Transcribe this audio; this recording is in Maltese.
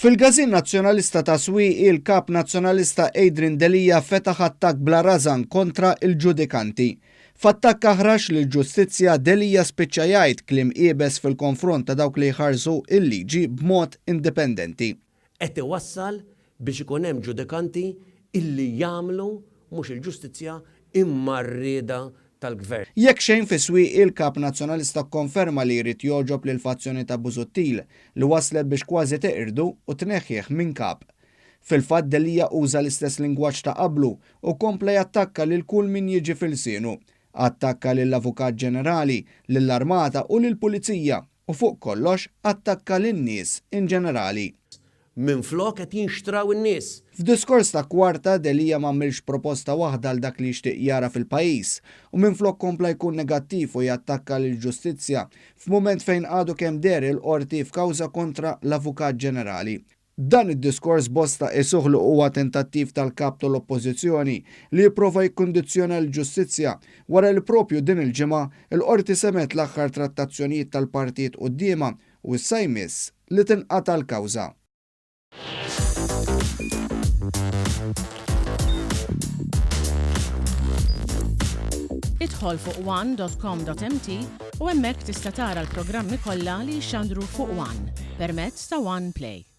Fil-Każin Nazzjonalista ta' Swieqi, il-Kap Nazzjonalista Adrian Delia fetaħ attakk bla rażan kontra l-ġudikanti. F'attakk aħrax lill-ġustizzja, Delia spiċċa jgħid kliem iebes fil-konfront ta' dawk li jħarsu l-liġi b'mod indipendenti. Qed iwassal biex ikun hemm ġudikanti illi jagħmlu mhux il-ġustizzja imma r-rieda tal-Gvern. Jekk xejn fis-Swieqi l-Kap Nazzjonalista kkonferma li jrid jogħġob lill-fazzjoni ta' Busuttil li wasslet biex kważi teqirdu u tneħħih minn Kap. Fil-fatt Delia uża l-istess lingwaġġ ta' qablu u kompla jattakka lil kull min jiġi f'ilsienu. Attakka lill-Avukat Ġenerali, lill-Armata u lill-Pulizija u fuq kollox attakka lin-nies in ġenerali. Minflok qed jinxtraw in-nies. F'diskors ta' kwarta, Delia m'għamilx proposta waħda għal dak li jixtieq jara fil-pajjiż u minflok kompla jkun negattiv u jattakka lill-ġustizzja f'mument fejn għadu kemm deher il-Qorti f'kawża kontra l-Avukat Ġenerali. Dan id-diskors bosta qisuh li huwa tentattiv tal-Kap tal-Oppożizzjoni li jipprova jikkundizzjona l-ġustizzja wara li proprju din il-ġimgħa l-Qorti semgħet l-aħħar trattazzjonijiet tal-partijiet quddiemha u issa jmiss li tinqata' l-kawża. Idħol fuq one.com.mt u hemmhekk tista' tara l-programmi kollha li jixxandru fuq One permezz ta' One Play.